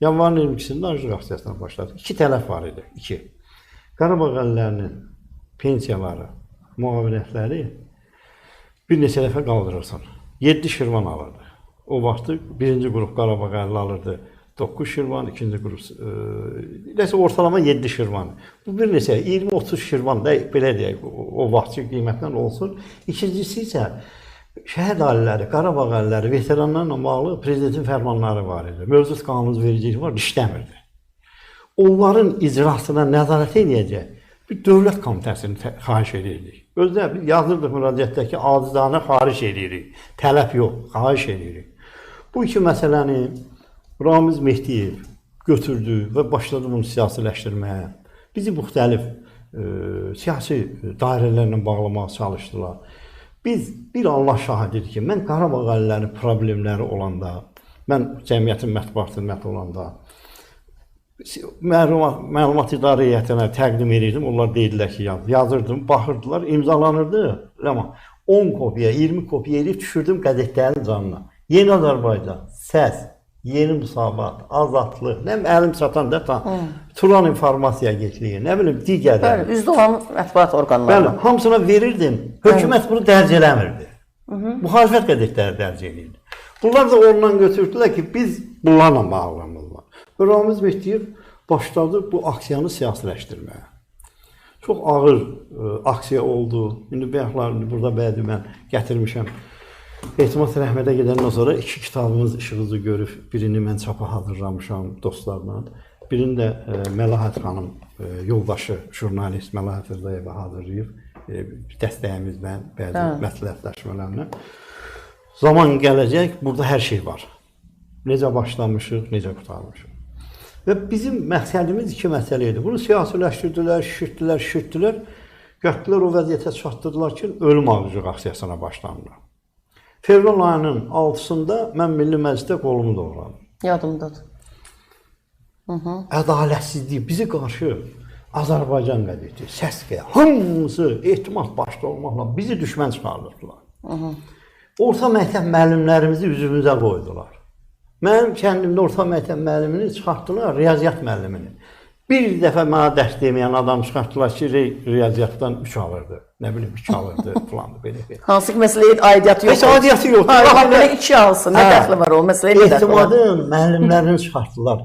Yanvarın 22-sində aclıq aksiyasına başladıq. 2 tələb var idi, 2. Qarabağ əllərinin pensiyaları, müavinətləri bir neçə dəfə qaldırılsın. 7 Şirvan alırdı. O vaxtı birinci qrup Qarabağ əlli alırdı 9 Şirvan, ikinci qrup nəsə ortalama 7 Şirvan. Bu bir neçə 20-30 Şirvan da belə deyək, o vaxtki qiymətlə olsun. İkincisi isə şəhid ailələri, Qarabağ əlləri, veteranlarla bağlı prezidentin fərmanları var idi. Mövcud qanunvericilik var, işləmirdi. Onların icrasına nəzarət edəcək bir dövlət komitəsini xahiş edirdik. Özdə biz yazırdıq müraciətdə ki, acizanə xahiş edirik. Tələb yox, xahiş edirik. Bu iki məsələni Ramiz Mehdiyev götürdü və başladı bunu siyasiləşdirməyə. Bizi müxtəlif siyasi dairələrlə bağlamağa çalışdılar. Biz bir Allah şahididir ki, mən Qarabağ əllərinin problemləri olanda, mən cəmiyyətin mətbuat xidməti olanda məlumat idarə heyətinə təqdim edirdim. Onlar deyirdilər ki, yazırdım, baxırdılar, imzalanırdı. Amma 10 kopya, 20 kopya edib düşürdüm qəzetlərin canına. Yeni Azərbaycan, Səs, Yeni Müsavat, Azadlıq, nə bilim, əlim çatan da Turan İnformasiya Agentliyi, nə bilim, digərləri. Bəli, üzdə olan mətbuat orqanları. Bəli, hamısına verirdim. Hökumət bunu dərc eləmirdi. Müxalifət qəzetləri dərc edirdi. Bunlar da ondan götürdülər ki, biz bunlarla bağlanırlar. Və Ramiz Mehdiyev başladı bu aksiyanı siyasiləşdirməyə. Çox ağır aksiya oldu. İndi bayaqlar, burada bəzi mən gətirmişəm. Etimad rəhmətə gedəndən sonra 2 kitabımız işığızı görüb. Birini mən çapa hazırlamışam dostlarla. Birini də Məlahət xanım yoldaşı, jurnalist Məlahət Rızayeva hazırlayıb. Dəstəyimizlə, bəzi məsləhətləşmələrlə. Zaman gələcək, burada hər şey var. Necə başlamışıq, necə qurtarmışıq. Və bizim məqsədimiz 2 məsələ idi. Bunu siyasiləşdirdilər, şişirtdilər, şişirtdilər. Gətirdilər o vəziyyətə çatdırdılar ki, ölüm aclıq aksiyasına başlandı. Fevral ayının 6-sında mən Milli Məclisdə qolumu doğradım. Yadımdadır. Ədalətsizlik bizi qarşı Azərbaycan qəzeti, Səs-Qeya, hamısı Etimad başda olmaqla bizi düşmən çıxardırdılar. Orta məktəb müəllimlərimizi üzümüzə qoydular. Mənim kəndimdə orta məktəb müəllimini çıxartdılar, riyaziyyat müəllimini. Bir dəfə mənə dərs deməyən adam çıxartdılar ki, riyaziyyatdan 3 alırdı, nə bilim 2 alırdı filandı, belə belə. Hansı ki məsələyə aidiyyatı yoxdur. Heç aidiyyatı yoxdur. Hayır, belə 2 alsın, nə dəxli var o məsələyə, nə dəxli var? Etimadın müəllimlərini çıxartdılar,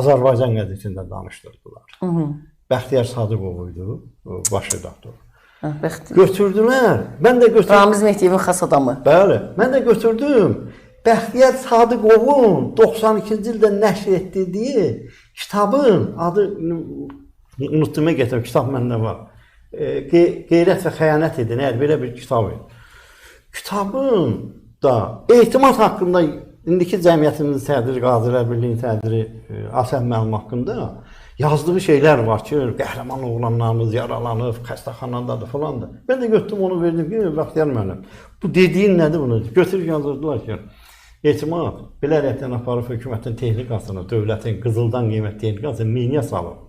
Azərbaycan qəzetində danışdırdılar. Bəxtiyar Sadıqov idi, baş redaktor. Götürdülər, mən də götürdüm. Ramiz Mehdiyevin xas adamı. Bəli, mən də götürdüm. Bəxtiyar Sadıqovun 92-ci ildə nəşr etdirdiyi kitabın adı, unutduğuma gətirəm, kitab məndə var. Qeyrət və xəyanət idi, nə, belə bir kitab idi. Kitabın da Etimad haqqında, indiki cəmiyyətimizin sədri, Qazilər Birliyinin sədri Asəf müəllim haqqında yazdığı şeylər var ki, qəhrəman oğlanlarımız yaralanıb, xəstəxanadadır filandır. Mən də götürdüm, onu verdim ki, Bəxtiyar müəllim, bu dediyin nədir bunu? Götürüb yazdırdılar ki, Etimad bilərəkdən aparıb hökumətin texnikasını, dövlətin qızıldan qiymət texnikasını miniyə salıb.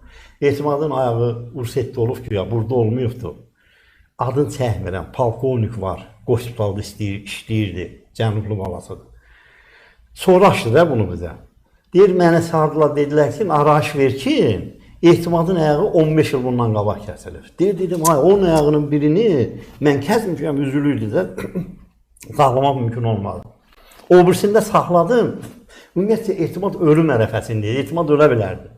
Etimadın ayağı Ursetdə olub ki, ya burada olmayıbdır. Adını çəkmirəm, polkovnik var, hospitalda işləyirdi, Cənublu balasıdır. Soraşdı da bunu bizə. Deyir, mənə çağırdılar, dedilər ki, arayış ver ki, Etimadın ayağı 15 il bundan qabaq kəsilib. Deyir, dedim, ay, onun ayağının birini mən kəsmişəm, üzülürdü də, saxlamaq mümkün olmadı. O birisini də saxladım. Ümumiyyətcə, Etimad ölüm ərəfəsində idi, Etimad ölə bilərdi.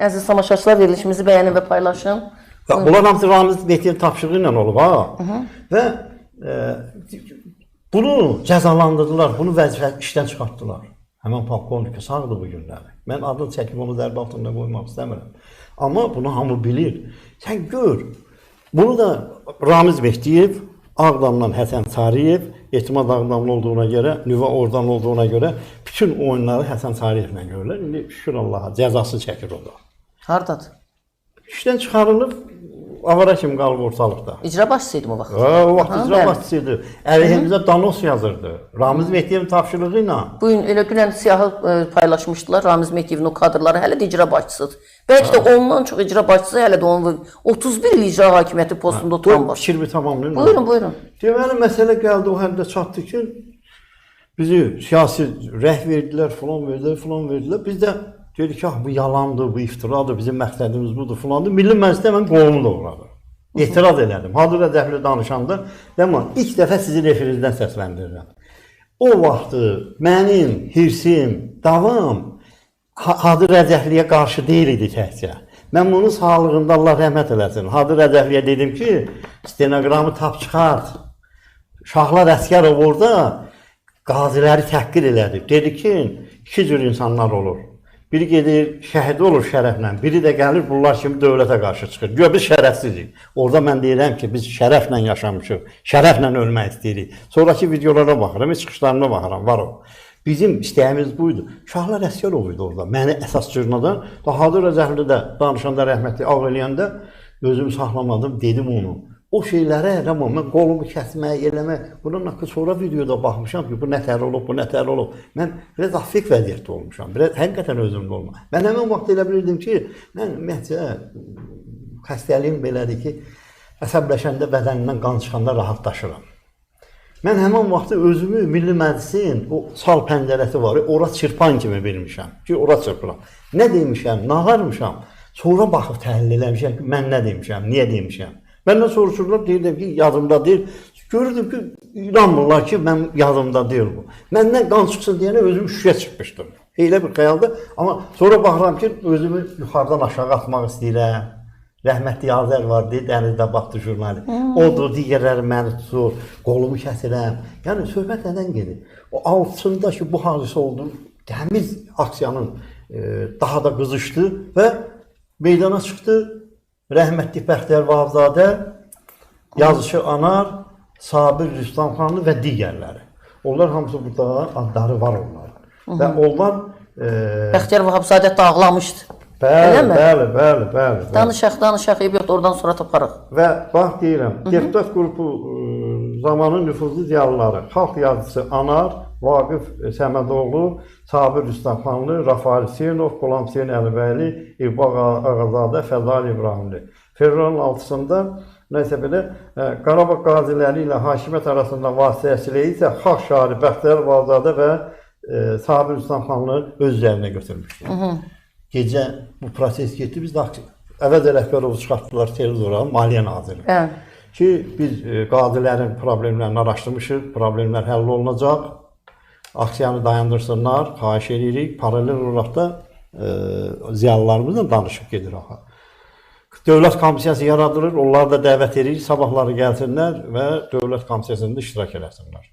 Əziz tamaşaçılar, verilişimizi bəyənin və paylaşın. Bunlar hamısı Ramiz Mehdiyevin tapşırığı ilə olub, ha. Və bunu cəzalandırdılar, bunu vəzifə işdən çıxartdılar. Həmən polkovnik sağdır bu günləri. Mən adını çəkib onu zərbə altında qoymaq istəmirəm. Amma bunu hamı bilir. Sən gör, bunu da Ramiz Mehdiyev, Ağdamdan Həsən Sariyev, Etimad Ağdamlı olduğuna görə, nüvə oradan olduğuna görə bütün oyunları Həsən Sariyevlə görürlər. İndi şükür Allaha, cəzası çəkir o da. Hardadır? İşdən çıxarılıb, avara kimi qalıb ortalıqda. İcra başçısı idi o vaxt? O vaxt icra başçısı idi. Əleyhimizə danos yazırdı. Ramiz Mehdiyevin tapşırığı ilə. Bu gün elə dünən siyahı paylaşmışdılar. Ramiz Mehdiyevin o kadrları hələ də icra başçısıdır. Bəlkə də ondan çox icra başçısı hələ də onun 31 il icra hakimiyyəti postunda oturan var. Fikrimi tamamlayın. Buyurun, buyurun. Deməli, məsələ gəldi o həddə çatdı ki, Bizi siyasi rəh verdilər, filan verdilər, filan verdilər. Biz də dedik ki, bu yalandır, bu iftiradır, bizim məqsədimiz budur, filandır. Milli Məclisdə mən qolumu doğradım. Etiraz elədim. Hadi Rəcəbli danışanda, amma ilk dəfə sizin efirinizdən səsləndirirəm. O vaxtı mənim hirsim, davam Hadi Rəcəbliyə qarşı deyil idi təkcə. Mən bunun sağlığında Allah rəhmət eləsin. Hadi Rəcəbliyə dedim ki, stenoqramı tap çıxart. Şahlar Əsgərov orada qaziləri təhqir elədi. Dedi ki, iki cür insanlar olur. Biri gedir, şəhid olur şərəflə, biri də gəlir bunlar kimi dövlətə qarşı çıxır. Güya biz şərəfsizik. Orada mən deyirəm ki, biz şərəflə yaşamışıq, şərəflə ölmək istəyirik. Sonraki videolara baxıram, çıxışlarına baxıram, var o. Bizim istəyimiz buydu. Şahlar Əsgərov idi orada. Məni əsas cırnadan, Hadi Rəcəbli də danışanda, rəhmətli ağ eləyəndə özümü saxlamadım, dedim onu. O şeylərə, amma mən qolumu kəsmək, eləmək, bundan haqqı sonra videoda baxmışam ki, bu nətər olub, bu nətər olub. Mən biraz affekt vəziyyətdə olmuşam, biraz həqiqətən özümdə olmam. Mən həmin vaxt elə bilirdim ki, mən ümumiyyətcə xəstəliyim belədir ki, əsəbləşəndə bədənimdən qan çıxanda rahatlaşıram. Mən həmin vaxtı özümü Milli Məclisin o sal pəncərəsi var, ora çırpan kimi bilmişəm ki, ora çırpıram. Nə demişəm, nağarmışam, sonra baxıb təhlil eləmişəm ki, mən nə demişəm, niyə demişəm. Məndən soruşurlar, deyirəm ki, yadımda deyil. Görürdüm ki, inanmırlar ki, mən yadımda deyil bu. Məndən qan çıxsın deyənə özüm şüşə çıxmışdım. Elə bir xəyaldır. Amma sonra baxıram ki, özümü yuxarıdan aşağı atmaq istəyirəm. Rəhmətli Azər var, deyir, dənizdə batdı jurnali. Odur, digərləri məni tutur, qolumu kəsirəm. Yəni, söhbət nədən gedir? O altında ki, bu hadisə oldu, təmiz aksiyanın daha da qızışdı və meydana çıxdı. Rəhmətli Bəxtiyar Vahabzadə, yazışı Anar, Sabir Rüstəmxanlı və digərləri. Onlar hamısı burada adları var onların. Və onlar... Bəxtiyar Vahabzadə dağlamışdı. Bəli, bəli, bəli, bəli. Danışaq, danışaq, eyb yoxdur, oradan sonra taparıq. Və bax deyirəm, deputat qrupu zamanın nüfuzlu ziyalıları, xalq yazıcısı Anar, Vaqif Səmədoğlu, Sabir Rüstəmxanlı, Rafael Hüseynov, Qolam Hüseyn Əlibəyli, İqbal Ağazadə, Fəzal İbrahimli. Fevralın 6-sında nəsə belə Qarabağ qaziləri ilə hakimiyyət arasında vasitəçiliyi isə xalq şairi Bəxtiyar Vahabzadə və Sabir Rüstəmxanlı öz üzərinə götürmüşdü. Gecə bu proses getdi, biz də Əvəz Ələkbərovu çıxartdılar televizora, Maliyyə Naziri. Ki, biz qazilərin problemlərini araşdırmışıq, problemlər həll olunacaq. Aksiyanı dayandırsınlar, xahiş edirik. Paralel olaraq da ziyalılarımızla danışıb gedir axı. Dövlət komissiyası yaradılır, onları da dəvət edirik, sabahları gəlsinlər və dövlət komissiyasında iştirak eləsinlər.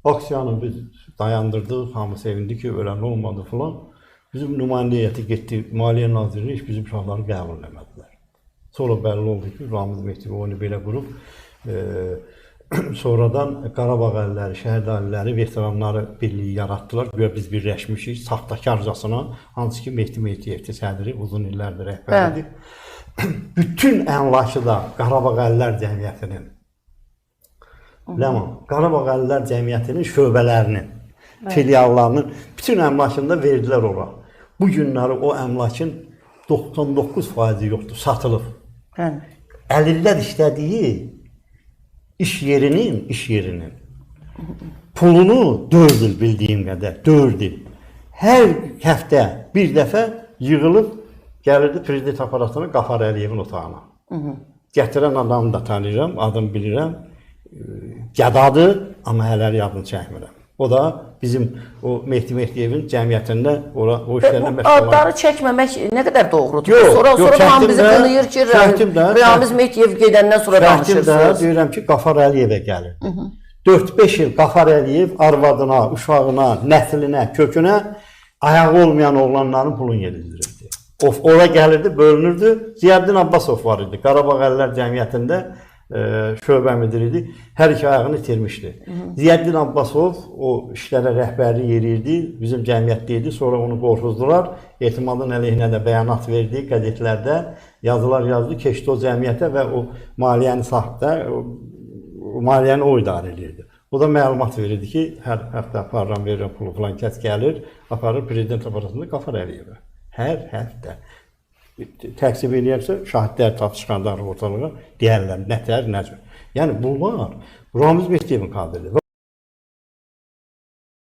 Aksiyanı biz dayandırdıq, hamı sevindi ki, ölən olmadı filan. Bizim nümayəndə heyəti getdi, Maliyyə Nazirliyi heç bizim uşaqları qəbul eləmədilər. Sonra bəlli oldu ki, Ramiz Mehdiyev oyunu belə qurub, sonradan Qarabağ əlləri, şəhid ailələri, veteranları birliyi yaratdılar. Güya biz birləşmişik saxtakarcasına, hansı ki Mehdi Mehdiyevdir sədri, uzun illərdir rəhbəridir. Bütün əmlakı da Qarabağ Əllər Cəmiyyətinin, Ləman, Qarabağ Əllər Cəmiyyətinin şöbələrinin, filiallarının bütün əmlakını da verdilər ora. Bu günləri o əmlakın 99% yoxdur, satılıb. Əlillər işlədiyi iş yerinin pulunu 4 il bildiyim qədər, 4 il. Hər həftə bir dəfə yığılıb gəlirdi prezident aparatına Qafar Əliyevin otağına. Gətirən adamı da tanıyıram, adını bilirəm. Gədadır, amma hələ adını çəkmirəm. O da bizim o Mehdi Mehdiyevin cəmiyyətində o işlərlə məşğul olan. Adları çəkməmək nə qədər doğrudur? Yox, sonra hamı bizi qınayır ki, Ramiz Mehdiyev gedəndən sonra danışırsınız. Çəkdim də, deyirəm ki, Qafar Əliyevə gəlir. 4-5 il Qafar Əliyev arvadına, uşağına, nəslinə, kökünə ayağı olmayan oğlanların pulunu yedizdirirdi. Ora gəlirdi, bölünürdü. Ziyəddin Abbasov var idi. Qarabağ Əllər Cəmiyyətində şöbə müdiri idi. Hər iki ayağını itirmişdi. Ziyəddin Abbasov o işlərə rəhbərlik edirdi, bizim cəmiyyətdə idi. Sonra onu qorxuzdular. Etimadın əleyhinə də bəyanat verdi qəzetlərdə. Yazılar yazdı, keçdi o cəmiyyətə və o maliyyəni saxta, o maliyyəni o idarə edirdi. O da məlumat verirdi ki, hər həftə aparıram, verirəm pulu filan, kəs gəlir, aparır prezident aparatında Qafar Əliyevə. Hər həftə. Təksib eləyərsə, şahidlər tap çıxardarıq ortalığa, deyərlər, nətər, nəcür. Yəni, bunlar Ramiz Mehdiyevin kadridir.